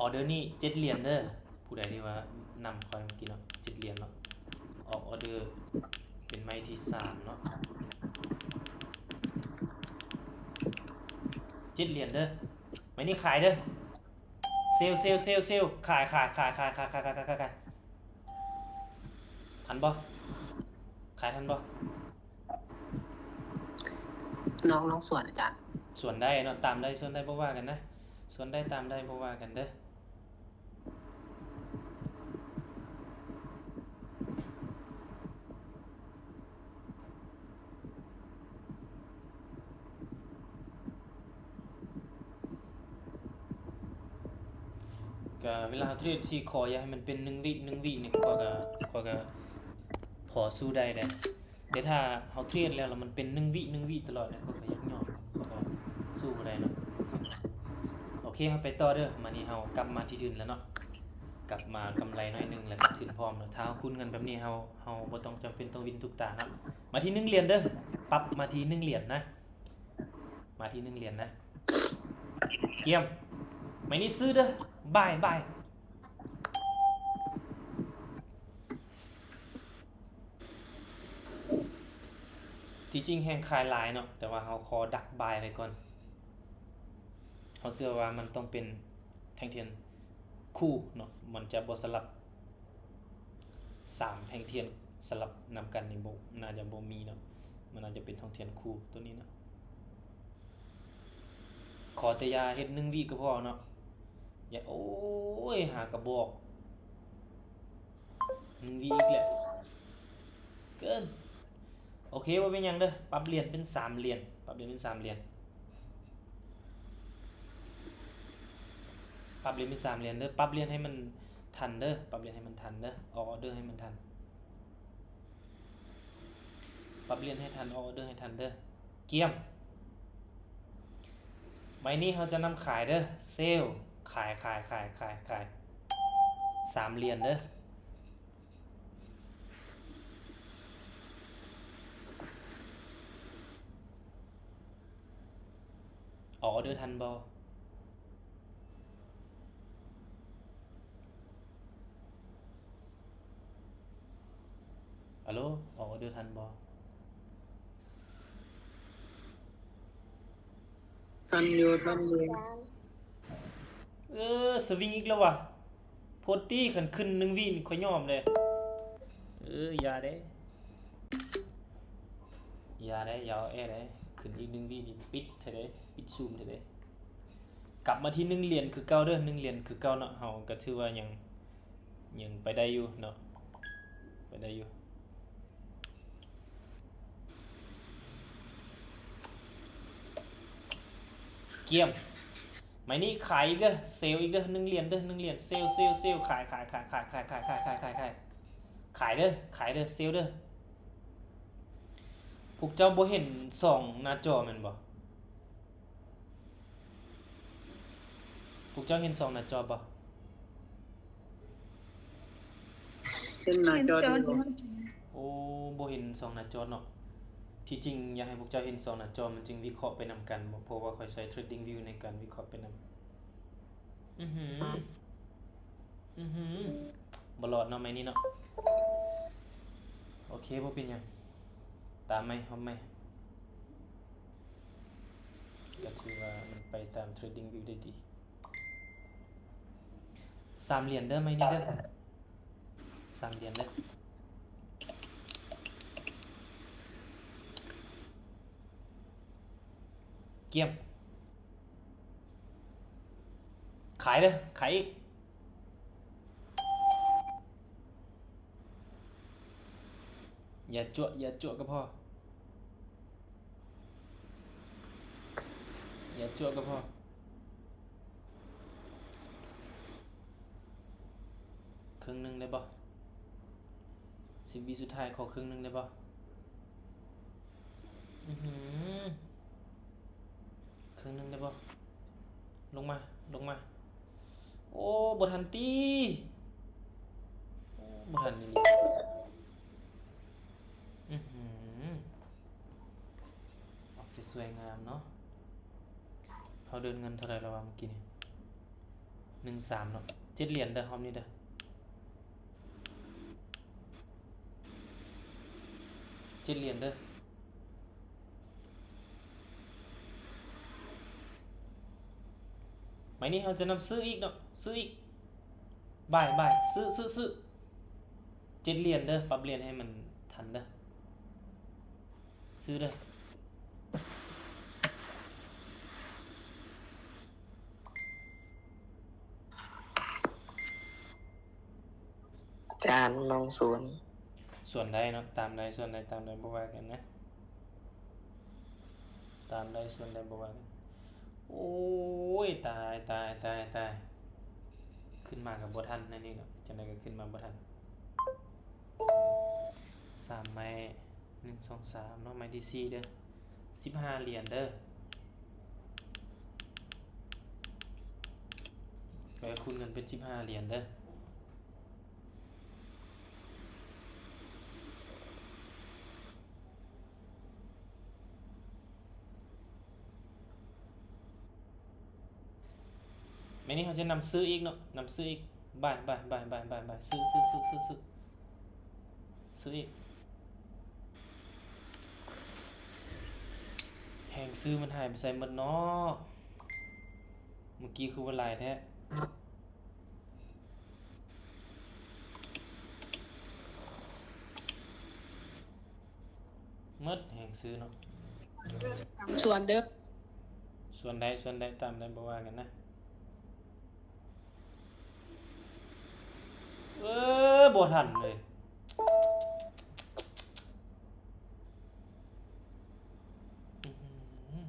ອອເດີນີ້ເຈັດຫຼຽນເດີ. ຜູ້ໃດທີ່ວ່ານຳຂ້ອຍເມື່ອກີ້ເນາະ ເຈັດຫຼຽນເນາະ. ອອກອອເດີເປັນໄມ້ທີສາມເນາະ ເຈັດຫຼຽນເດີ. ໄມ້ນີ້ຂາຍເດີ. ເຊວ ເຊວ ເຊວ ເຊວ ຂາຍ ຂາຍ ຂາຍ ຂາຍ ຂາຍ ຂາຍ ຂາຍ ຂາຍ. ທັນບໍ່? ຂາຍທັນບໍ່? ນ້ອງ ນ້ອງສວນອາຈານ ສວນໄດ້ເນາະ ຕາມໄດ້ ສວນໄດ້ ບໍ່ວ່າກັນນະ ສວນໄດ້ ຕາມໄດ້ ບໍ່ວ່າກັນເດີ. ກະເວລາເຮົາເທຣດສີ່ຂໍ້ ຢ່າໃຫ້ມັນເປັນໜຶ່ງວິ ໜຶ່ງວິນີ້ ຂ້ອຍກະ ຂ້ອຍກະພໍສູ້ໄດ້ແຫຼະ. ແຕ່ຖ້າເຮົາເທຣດແລ້ວ ແລ້ວມັນເປັນໜຶ່ງວິ ໜຶ່ງວິຕະຫຼອດເນຍ ຂ້ອຍກໍຢາກຍອມ ຂ້ອຍກໍສູ້ບໍ່ໄດ້ເນາະ. ໂອເຄ ເຮົາໄປຕໍ່ເດີ. ມານີ້ເຮົາກັບມາທີ່ທຶນແລ້ວເນາະ ກັບມາກຳໄລໜ້ອຍໜຶ່ງ ແລ້ວກໍທຶນພ້ອມເນາະ. ຖ້າເຮົາຄູນເງິນແບບນີ້ ເຮົາ ເຮົາບໍ່ຕ້ອງຈຳເປັນຕ້ອງວິນທຸກຕາເນາະ. ມາທີ່ໜຶ່ງຫຼຽນເດີ ປັບມາທີ່ໜຶ່ງຫຼຽນນະ ມາທີ່ໜຶ່ງຫຼຽນນະ. ກຽມ ໄມ້ນີ້ຊື້ເດີ ບາຍ ບາຍ. ທີ່ຈິງແຮ່ງຂາຍຫຼາຍເນາະ ແຕ່ວ່າເຮົາຂໍດັກບາຍໄວ້ກ່ອນ. ເຮົາເຊື່ອວ່າມັນຕ້ອງເປັນແທ່ງທຽນຄູ່ເນາະ ມັນຈະບໍ່ສະຫຼັບ ສາມແທ່ງທຽນສະຫຼັບນຳກັນນີ້ ບໍ່ ໜ້າຈະບໍ່ມີເນາະ. ມັນອາດຈະເປັນແທ່ງທຽນຄູ່ໂຕນີ້ເນາະ. ຂໍແຕ່ຢ່າເຮັດໜຶ່ງວິກໍພໍເນາະ. ຢ່າ ໂອ້ຍ ຫ້າກະບອກ ໜຶ່ງວິອີກແຫຼະ ເກີນ. ໂອເຄ ບໍ່ເປັນຫຍັງເດີ ປັບຫຼຽນເປັນສາມຫຼຽນ ປັບຫຼຽນເປັນສາມຫຼຽນ ປັບຫຼຽນເປັນສາມຫຼຽນເດີ. ປັບຫຼຽນໃຫ້ມັນທັນເດີ ປັບຫຼຽນໃຫ້ມັນທັນເດີ ອອກອອເດີໃຫ້ມັນທັນ ປັບຫຼຽນໃຫ້ທັນ ອອກອອເດີໃຫ້ທັນເດີ. ກຽມ ໃບນີ້ເຮົາຈະນຳຂາຍເດີ ເຊວ ຂາຍ ຂາຍ ຂາຍ ຂາຍ ຂາຍ ສາມຫຼຽນເດີ. ອອເດີທັນບໍ່? ອາໂລ ອອເດີທັນບໍ່? ທັນຢູ່ ທັນຢູ່. ເອີ ສະວິງອີກແລ້ວຫວາ. ໂພດຕິ ຄັນຂຶ້ນໜຶ່ງວິນີ້ຂ້ອຍຍອມເດ້. ເອີ ຢ່າເດ້ ຢ່າເດ້ ຢ່າເອົາແອເດ້. ຂຶ້ນອີກໜຶ່ງວິນີ້ປິດແທ້ເດ້ ປິດຊູມແທ້ເດ້. ກັບມາທີ່ໜຶ່ງຫຼຽນຄືເກົ່າເດີ ໜຶ່ງຫຼຽນຄືເກົ່າເນາະ. ເຮົາກໍຖືວ່າຍັງ ຍັງໄປໄດ້ຢູ່ເນາະ ໄປໄດ້ຢູ່. ກຽມ ໄມ້ນີ້ຂາຍອີກເດີ ເຊວອີກເດີ ໜຶ່ງຫຼຽນເດີ ໜຶ່ງຫຼຽນ ເຊວ ເຊວ ເຊວ ຂາຍ ຂາຍ ຂາຍ ຂາຍ ຂາຍ ຂາຍ ຂາຍ ຂາຍ ຂາຍ ຂາຍ ຂາຍເດີ ຂາຍເດີ ເຊວເດີ. ພວກເຈົ້າບໍ່ເຫັນສອງໜ້າຈໍແມ່ນບໍ່? ພວກເຈົ້າເຫັນສອງໜ້າຈໍບໍ່? ເຫັນໜ້າຈໍ ເຫັນຈໍ ເຫັນຢູ່ ໂອ້ ບໍ່ເຫັນສອງໜ້າຈໍເນາະ. ທີ່ຈິງຢາກໃຫ້ພວກເຈົ້າເຫັນສອງໜ້າຈໍ ມັນຈຶ່ງວິເຄາະໄປນຳກັນ ເພາະວ່າຂ້ອຍໃຊ້ TradingView ໃນການວິເຄາະໄປນຳ. ອືຫື ອືຫື ບໍ່ລອດເນາະ ໄມ້ນີ້ເນາະ. ໂອເຄ ບໍ່ເປັນຫຍັງ ຕາມໃໝ່ ຮອບໃໝ່. ກໍຖືວ່າມັນໄປຕາມ TradingView ໄດ້ດີ. ສາມຫຼຽນເດີ ໄມ້ນີ້ເດີ ສາມຫຼຽນເດີ. ກຽມ ຂາຍເດີ ຂາຍອີກ. ຢ່າຈັ່ວ ຢ່າຈັ່ວກໍພໍ ຢ່າຈັ່ວກໍພໍ. ເຄິ່ງໜຶ່ງໄດ້ບໍ່? ສິບວິສຸດທ້າຍ ຂໍເຄິ່ງໜຶ່ງໄດ້ບໍ່? ອືຫື ເຄິ່ງໜຶ່ງໄດ້ບໍ່? ລົງມາ ລົງມາ. ໂອ້ ບໍ່ທັນຕິ ໂອ້ ບໍ່ທັນອີ່ຫຼີ. ອືຫື ອອກຈະສວຍງາມເນາະ. ເຮົາເດີນເງິນເທົ່າໃດແລ້ວວະເມື່ອກີ້ນີ້? ໜຶ່ງສາມເນາະ ເຈັດຫຼຽນເດີ ຮອບນີ້ເດີ ເຈັດຫຼຽນເດີ. ໄມ້ນີ້ເຮົາຈະນຳຊື້ອີກເນາະ ຊື້ອີກ ບາຍ ບາຍ ຊື້ ຊື້ ຊື້ ເຈັດຫຼຽນເດີ ປັບຫຼຽນໃຫ້ມັນທັນເດີ ຊື້ເດີ. ອາຈານ ນ້ອງສວນ ສວນໄດ້ເນາະ ຕາມໄດ້ ສວນໄດ້ ຕາມໄດ້ ບໍ່ວ່າກັນນະ ຕາມໄດ້ ສວນໄດ້ ບໍ່ວ່າກັນ. ໂອ້ຍ ຕາຍ ຕາຍ ຕາຍ ຕາຍ ຂຶ້ນມາກໍບໍ່ທັນແນວນີ້ເນາະ ຈັ່ງໃດກໍຂຶ້ນມາບໍ່ທັນ. ສາມໄມ້ ໜຶ່ງ ສອງ ສາມເນາະ ໄມ້ທີສີ່ເດີ ສິບຫ້າຫຼຽນເດີ ໄປຄູນເງິນເປັນສິບຫ້າຫຼຽນເດີ. ແມ່ນນີ້ເຮົາຈະນຳຊື້ອີກເນາະ ນຳຊື້ອີກ ບາຍ ບາຍ ບາຍ ບາຍ ບາຍ ບາຍ ຊື້ ຊື້ ຊື້ ຊື້ ຊື້ ຊື້ອີກ. ແຮງຊື້ມັນຫາຍໄປໃສໝົດເນາະ ເມື່ອກີ້ຄືວ່າຫຼາຍແທ້. ໝົດແຮງຊື້ເນາະ ສວນເດີ ສວນໄດ້ ສວນໄດ້ ຕາມໄດ້ ບໍ່ວ່າກັນນະ. ເອີ ບໍ່ທັນເລີຍ ອືຫື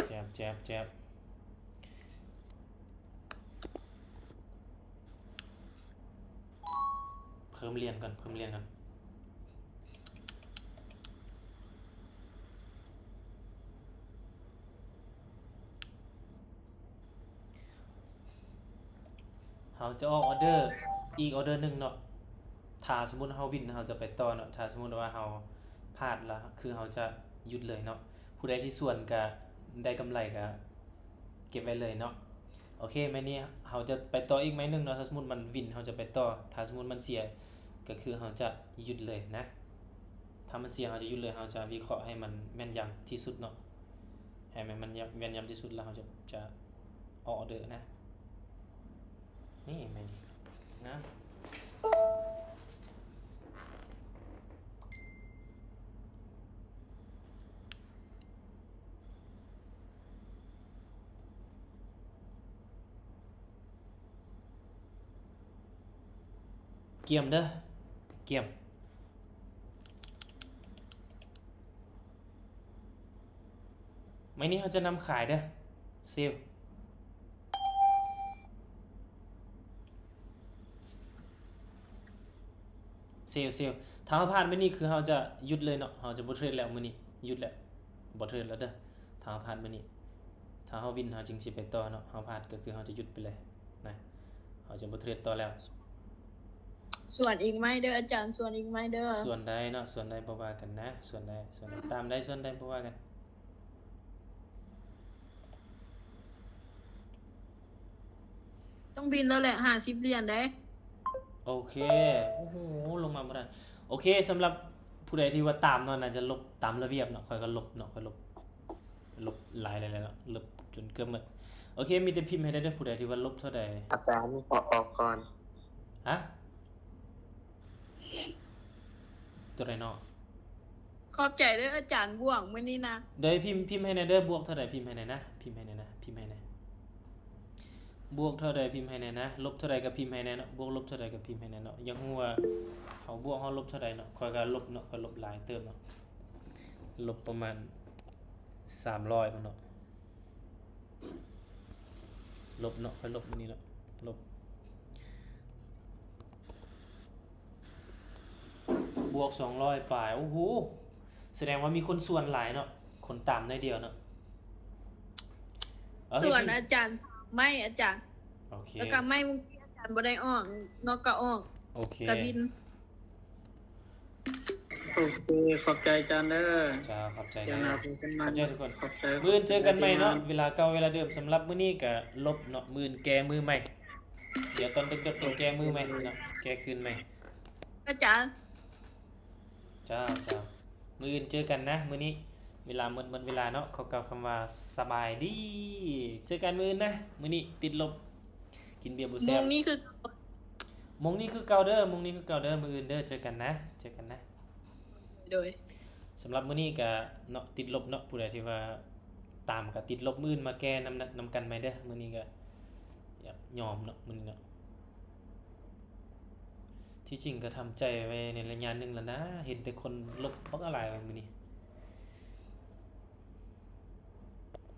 ແຈບ ແຈບ ແຈບ. ເພີ່ມຫຼຽນກ່ອນ ເພີ່ມຫຼຽນກ່ອນ. ເຮົາຈະອອກອໍເດີອີກອໍເດີໜຶ່ງເນາະ ຖ້າສົມມຸດເຮົາວິນ ເຮົາຈະໄປຕໍ່ເນາະ ຖ້າສົມມຸດວ່າເຮົາພາດລະ ຄືເຮົາຈະຢຸດເລີຍເນາະ. ຜູ້ໃດທີ່ສວນກະໄດ້ກຳໄລກະ ເກັບໄວ້ເລີຍເນາະ. ໂອເຄ ໄມ້ນີ້ເຮົາຈະໄປຕໍ່ອີກໄມ້ໜຶ່ງເນາະ ຖ້າສົມມຸດມັນວິນ ເຮົາຈະໄປຕໍ່ ຖ້າສົມມຸດມັນເສຍ ກໍຄືເຮົາຈະຢຸດເລີຍນະ ຖ້າມັນເສຍ ເຮົາຈະຢຸດເລີຍ ເຮົາຈະວິເຄາະໃຫ້ມັນແມ່ນຢຳທີ່ສຸດເນາະ ໃຫ້ມັນ ມັນແມ່ນຢຳທີ່ສຸດ ແລ້ວເຮົາຈະ ຈະອອກອໍເດີນະ. ນີ້ ໄມ້ນີ້ ງາມ. ກຽມເດີ ກຽມ. ໄມ້ນີ້ເຮົາຈະນຳຂາຍເດີ ເຊວ ເຊວ ເຊວ. ຖ້າເຮົາພາດໄມ້ນີ້ ຄືເຮົາຈະຢຸດເລີຍເນາະ ເຮົາຈະບໍ່ເທຣດແລ້ວມື້ນີ້ ຢຸດແລ້ວ ບໍ່ເທຣດແລ້ວເດີ ຖ້າເຮົາພາດໄມ້ນີ້. ຖ້າເຮົາວິນ ເຮົາຈຶ່ງຊິໄປຕໍ່ເນາະ ເຮົາພາດກໍຄືເຮົາຈະຢຸດໄປເລີຍນະ ເຮົາຈະບໍ່ເທຣດຕໍ່ແລ້ວ. ສວນອີກໄມ້ເດີອາຈານ ສວນອີກໄມ້ເດີ. ສວນໄດ້ເນາະ ສວນໄດ້ ບໍ່ວ່າກັນນະ ສວນໄດ້ ສວນໄດ້ ຕາມໄດ້ ສວນໄດ້ ບໍ່ວ່າກັນ. ຕ້ອງວິນແລ້ວແຫຼະ ຫ້າສິບຫຼຽນເດ້. ໂອເຄ ໂອ້ໂຫ ລົງມາບໍ່ທັນ. ໂອເຄ ສຳລັບຜູ້ໃດທີ່ວ່າຕາມເນາະ ໜ້າຈະລົບຕາມລະບຽບເນາະ ຂ້ອຍກໍລົບເນາະ ຂ້ອຍລົບ ລົບຫຼາຍແລ້ວເນາະ ລົບຈົນເກືອບໝົດ. ໂອເຄ ມີແຕ່ພິມໃຫ້ໄດ້ເດີ ຜູ້ໃດທີ່ວ່າລົບເທົ່າໃດ. ອາຈານ ຂໍອອກກ່ອນ. ຮະ? ຕົວໃດເນາະ? ຂອບໃຈເດີອາຈານ ບວກມື້ນີ້ນະ. ໂດຍ ພິມ ພິມໃຫ້ແດ່ເດີ ບວກເທົ່າໃດ ພິມໃຫ້ແດ່ນະ ພິມໃຫ້ແດ່ນະ ພິມໃຫ້ແດ່. ບວກເທົ່າໃດພິມໃຫ້ແດ່ນະ ລົບເທົ່າໃດກໍພິມໃຫ້ແດ່ເນາະ ບວກລົບເທົ່າໃດກໍພິມໃຫ້ແດ່ເນາະ. ຢາກຮູ້ວ່າເຮົາບວກເຮົາລົບເທົ່າໃດເນາະ. ຂ້ອຍກໍລົບເນາະ ຂ້ອຍລົບຫຼາຍເຕີບເນາະ ລົບປະມານສາມຮ້ອຍພຸ້ນເນາະ. ລົບເນາະ ຂ້ອຍລົບນີ້ເນາະ ລົບ ບວກສອງຮ້ອຍປາຍ. ໂອ້ໂຫ ສະແດງວ່າມີຄົນສວນຫຼາຍເນາະ ຄົນຕາມໜ້ອຍດຽວເນາະ. ເອີ ສວນອາຈານສາມໄມ້ອາຈານ. ໂອເຄ ແລ້ວກໍໄມ້ເມື່ອກີ້ອາຈານບໍ່ໄດ້ອອກເນາະ ກໍອອກ. ໂອເຄ ກະວິນ. ໂອເຄ ຂອບໃຈອາຈານເດີ. ເຈົ້າ ຂອບໃຈເດີ ຂອບໃຈທຸກຄົນ. ຂອບໃຈ ມື້ອື່ນເຈີກັນໃໝ່ເນາະ ເວລາເກົ່າເວລາເດີມ. ສຳລັບມື້ນີ້ກະລົບເນາະ ມື້ອື່ນແກ້ມືໃໝ່. ດຽວຕອນເດິກໆຕ້ອງແກ້ມືໃໝ່ເນາະ ແກ້ຄືນໃໝ່. ອາຈານ ເຈົ້າ ເຈົ້າ ມື້ອື່ນເຈີກັນນະ. ມື້ນີ້ເວລາໝົດ ໝົດເວລາເນາະ. ຂໍກ່າວຄຳວ່າສະບາຍດີ. ເຈີກັນມື້ອື່ນນະ. ມື້ນີ້ຕິດລົບ ກິນເບຍບໍ່ແຊບ. ໂມງນີ້ຄື ໂມງນີ້ຄືເກົ່າເດີ ໂມງນີ້ຄືເກົ່າເດີ. ມື້ອື່ນເດີ ເຈີກັນນະ ເຈີກັນນະ. ໂດຍ ສຳລັບມື້ນີ້ກະເນາະ ຕິດລົບເນາະ. ຜູ້ໃດທີ່ວ່າຕາມກະຕິດລົບ ມື້ອື່ນມາແກ້ນຳ ນຳກັນໃໝ່ເດີ. ມື້ນີ້ກະຢອມເນາະ ມື້ນີ້ເນາະ. ທີ່ຈິງກະທຳໃຈໄວ້ໃນໄລຍະໜຶ່ງແລ້ວນະ ເຫັນແຕ່ຄົນລົບບັກຫຼາຍມື້ນີ້.